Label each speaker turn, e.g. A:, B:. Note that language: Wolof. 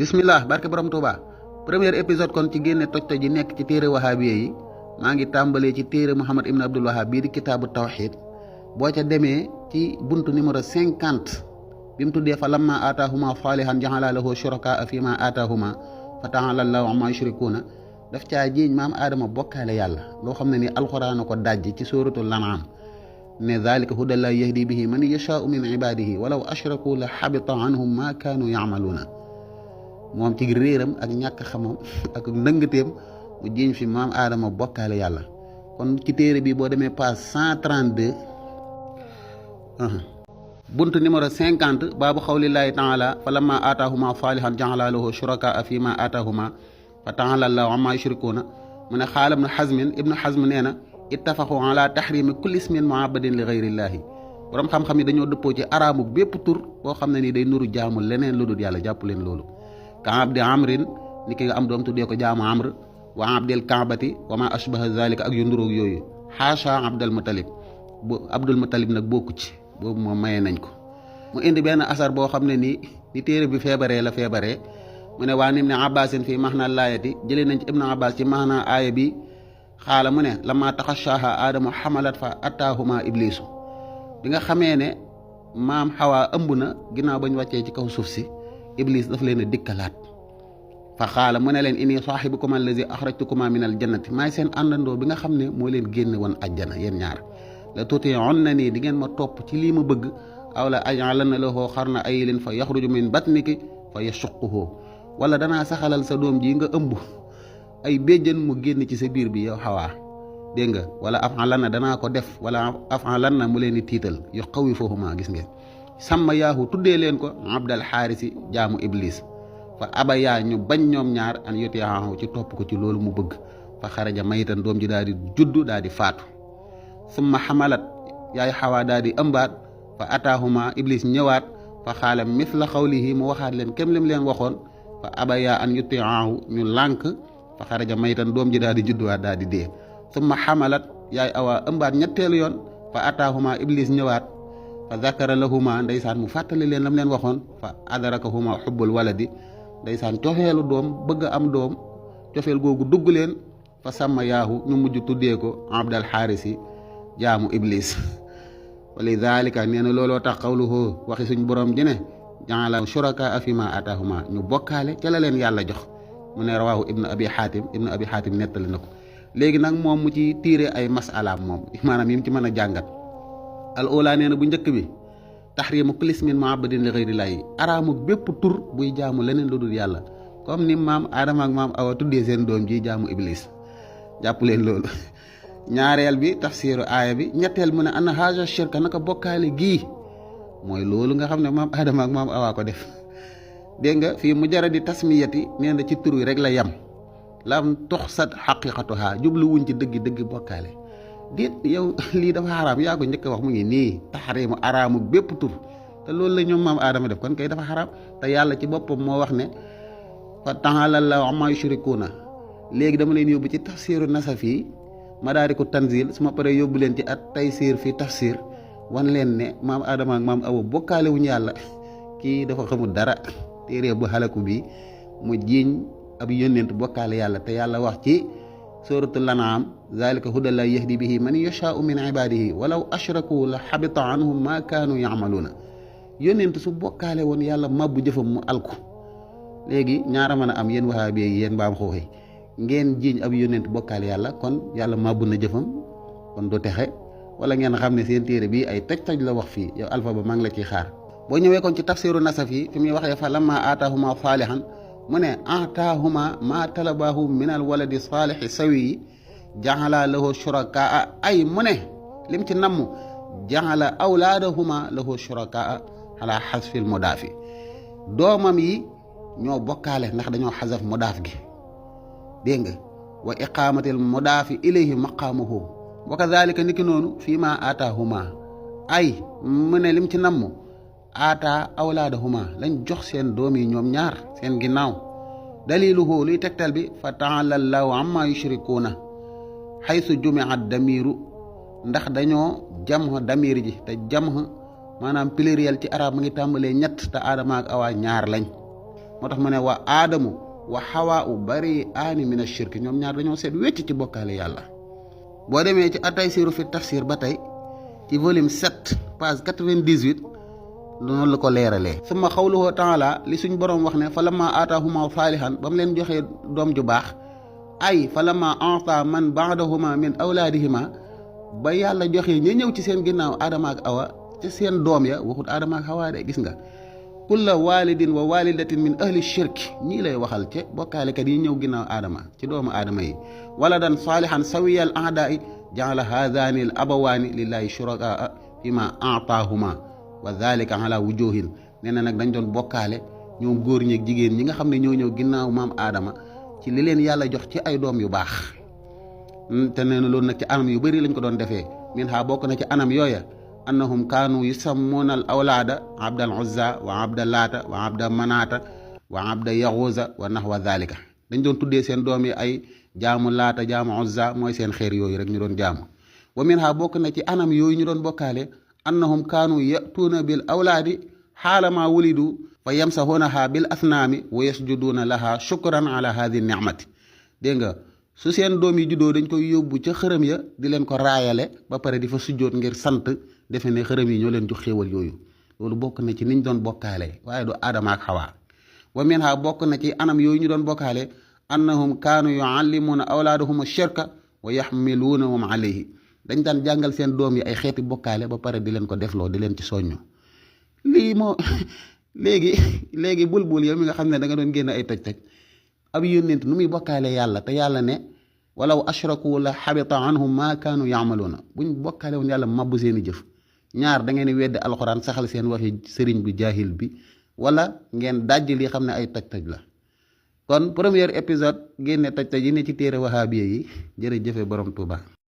A: bismillah barke borom Touba premier épisode kon ci génne toj-toj yi nekk ci téere wahabiya yi maa ngi tàmbalee ci téere Muhammad ibn Abdul Wahhab bii di kitaabu tawxid boo ca demee ci buntu numéro 50 bi mu tuddee fa lamma aataahuma salihan jaxala lahu shurakaa fi ma aataahuma fa taala allahu amma yushrikuuna daf caa jiiñ maam aadama bokkaale yàlla loo xam ne ni alxuraan ko dajj ci suratul an'am ne zalika hudallahi yahdi bihi man yashaau min ibadihi walaw ashraku la xabita anhum ma kaanu yacmaluuna moom ci réeram ak ñàkk xamam ak ndëngateem mu jiiñ fi maam aadama bokkaale yàlla kon ci téere bi boo demee page 132 buntu numéro 50 baabu xawlillahi taala fa lamma aataahuma salihan jaxala lahu shurakaa fi ma aataahuma fa taala allahu amma yushrikuuna mu ne xaala ibnu xazm nee na ittafaqu ala taxrimi kulli ismin muabadin li gayrillahi borom xam-xam yi dañoo dëppoo ci araamu bépp tur boo xam ne ni day nuru jaamu leneen lu dul yàlla jàpp leen loolu ka abdi amrin ni ki nga am doom tuddee ko jaamu amr wa abdil kaabati wa ma ashbaha zalika ak yu nduróog yooyu xaasha abdul mutalib nag bokku ci boobu moom mayee nañ ko mu indi benn asar boo xam ne nii ni téere bi feebaree la feebaree mu ne waa ibni abbasin fii maxna laayati jëlee nañ ci ibnu abbas ci maxna aaya bi xaala mu ne lama taxashaaha aadamu xamalat fa attaahuma iblisu bi nga xamee ne maam xawaa ëmb na ginnaaw bañ wàccee ci kaw suuf si iblis daf leen a dikkalaat fa xaala mu ne leen inni saaxibukum allazi axrajtukuma min al jannati maay seen àndandoo bi nga xam ne moo leen génne woon ajjana yéen ñaar la tuti'unna nii di ngeen ma topp ci lii ma bëgg aw la aj'alanna lahu qarna aylin fa yaxruju min batniki fa yashuquhu wala danaa saxalal sa doom ji nga ëmb ay béjjën mu génn ci sa biir bi yow xawaa dégg nga wala af'alanna danaa ko def wala af'alanna mu leen di tiital yu xawifuhuma gis ngeen sàmma yaahu tuddee leen ko abdal xaarisi jaamu iblis fa abayaa ñu bañ ñoom ñaar an yuti'ahu ci topp ko ci loolu mu bëgg fa xaraja mayitan doom ji daal di juddu daal di faatu summa xamalat yaay xawaa daal di ëmbaat fa ataahuma iblis ñëwaat fa xaala mithla xawlihi mu waxaat leen kem lim leen waxoon fa abaya an yuti'ahu ñu lànk fa xaraja maytan doom ji daal di judduwaat daal di dee summa xamalat yaay awaa ëmbaat ñetteelu yoon fa ataahuma iblis ñëwaat fa zakara lahuma ndeysaan mu fàttali leen lam leen waxoon fa adarakahuma xubbul waladi ndeysaan cofeelu doom bëgg am doom cofeel googu dugg leen fa sàmma yaahu ñu mujj tuddee ko abdal xaarisi jaamu iblis wali dhalika nee na looloo tax xawluhu waxi suñ borom ji ne jaala shuraka fi ma ataahuma ñu bokkaale ca la leen yàlla jox mu ne rawaahu ibnu abi xaatim nettali na ko léegi nag moom mu ci tiire ay masalaam moom maanaam yi mu ci mën a jàngat al ula nee na bu njëkk bi taxrimu kulli ismin mu'abbadin li ghayrillahi araamu bépp tur buy jaamu leneen lu dul yàlla comme ni maam Adama ak maam Awa tuddee seen doom ji jaamu iblis jàpp leen loolu ñaareel bi tafsiru aaya bi ñetteel mu ne ana haja shirka naka bokkaale gii mooy loolu nga xam ne maam Adama ak maam Awa ko def dégg nga fii mujarradi tasmiyati nee na ci tur wi rek la yem lam tuxsat xaqiqatuha jubluwuñ ci dëgg bokkaale déet yow lii dafa xaraam yaa ko njëkk a wax mu ngi nii taxarimu araamu bépp tur te loolu la ñoom maam Adama def kon kay dafa xaraam te yàlla ci boppam moo wax ne fa ta'ala Allahu amma yushrikuuna léegi dama leen yóbbu ci tafsiru nasafi madaariku tanzil su ma paree yóbbu leen ci at taysiir fi tafsir wan leen ne maam Adama ak maam Awa bokkaale wuñu yàlla kii dafa xamul dara téere bu xalaku bi mu jiiñ ab yónnent bokkaale yàlla te yàlla wax ci suratul an'am zalika hudallahi yahdi bihi man yashaa'u min ibadihi walaw ashraku la xabita anhum ma kaanu ya'maluuna yónnent su bokkaale woon yàlla mabbu jëfam mu alku léegi ñaara mën a am yéen waxaabi yéen mbaam xooxi ngeen jiiñ ab yónnent bokkaale yàlla kon yàlla mabbu na jëfam kon du texe wala ngeen xam ne seen téere bi ay toj la wax fii yow alpha ba maa ngi la ciy xaar boo ñëwee kon ci tafsiru nasafi fi muy waxee fa lamma aataahuma saalihan mu ne aataahuma ma talabahu min al waladi saalixi sawi jaxala lahu shurakaa ay mu ne lim ci namm jaxala awlaadahuma lahu shurakaa ala xasfil mudaafi doomam yi ñoo bokkaale ndax dañoo xasaf mudaaf gi dégg nga wa iqaamatil mudaafi ilayhi maqaamuhu wa kadhalika niki noonu fii ma aataahuma ay mu ne lim ci namm aata awlaadahuma lañ jox seen doom yi ñoom ñaar seen ginnaaw daliluhu luy tegtal bi fa ta'ala Allahu amma yushrikuuna xaysu jumi'a damiru ndax dañoo jamh damir ji te jamh maanaam pluriel ci arab mu ngi tàmbalee ñett te Aadama ak Awa ñaar lañ moo tax mu ne wa aadamu wa xawaa u bari aani min ashirk ñoom ñaar dañoo seet wecc ci bokkaale yàlla. boo demee ci ataysiru fi tafsir ba tey ci volume 7 page 98 noonu la ko leeralee. summa xawluhu taala li suñ borom wax ne fa lamma aataahuma saalihan ba mu leen joxee doom ju baax ay fa lamma ata man baadahuma min awlaadihima ba yàlla joxee ña ñëw ci seen ginnaaw Adama ak Awa ci seen doom ya waxut Adama ak Awa de gis nga kulla walidin wa walidatin min ahli shirk ñii lay waxal ci bokkaalekat yi ñëw ginnaaw Adama ci doomu Adama yi wala dan saalihan sawiyal aadaai jaala haadaani al abawaani lillahi shurakaa fima aataahuma wa dhalika ala wujuhin nee na nag dañ doon bokkaale ñoom góor ñeeg jigéen ñi nga xam ne ñoo ñëw ginnaaw maam Adama ci li leen yàlla jox ci ay doom yu baax te nee na loolu nag ci anam yu bëri lañ ko doon defee min ha bokk na ci anam yooya annahum kaanu yusammuuna al awlaada abda al uzza wa abda laata wa abda manaata wa abda yaxuuza wa naxwa dhalika dañ doon tuddee seen doom yi ay jaamu laata jaamu uzza mooy seen xeer yooyu rek ñu doon jaamu wa min ha bokk na ci anam yooyu ñu doon bokkaale annahum kaanu yatuuna bil awlaadi xaalama wulidu fa yamsahuunaha bil asnaami wa yasjuduuna laha shukran ala hadi nicmati dégg nga su seen doom yi juddoo dañ koy yóbbu ca xërëm ya di leen ko raayale ba pare di fa sujjoot ngir sant defe ne xërëm yi ñoo leen jox xéewal yooyu loolu bokk na ci niñ doon bokkaale waaye du Adama ak Xawa wa minha bokk na ci anam yooyu ñu doon bokkaale annahum kaanu yuallimuuna awlaadahum shirka wa yaxmiluunahum alayhi dañ daan jàngal seen doom yi ay xeeti bokkaale ba pare di leen ko defloo di leen ci soññu lii moo léegi bulbul yow mi nga xam ne da nga doon génn ay toj-toj ab yónnent nu muy bokkaale yàlla te yàlla ne walaw ashraku la xabita anhum ma kaanu yaamaluuna buñ bokkaale woon yàlla mabbu seen i jëf ñaar da ngeen di weddi alxuraan saxal seen waxi sëriñ bi jaahil bi wala ngeen dajj li xam ne ay toj-toj la kon premier épisode génne toj-toj yi ne ci téere wahaabiya yi jërëjëfe borom Tuuba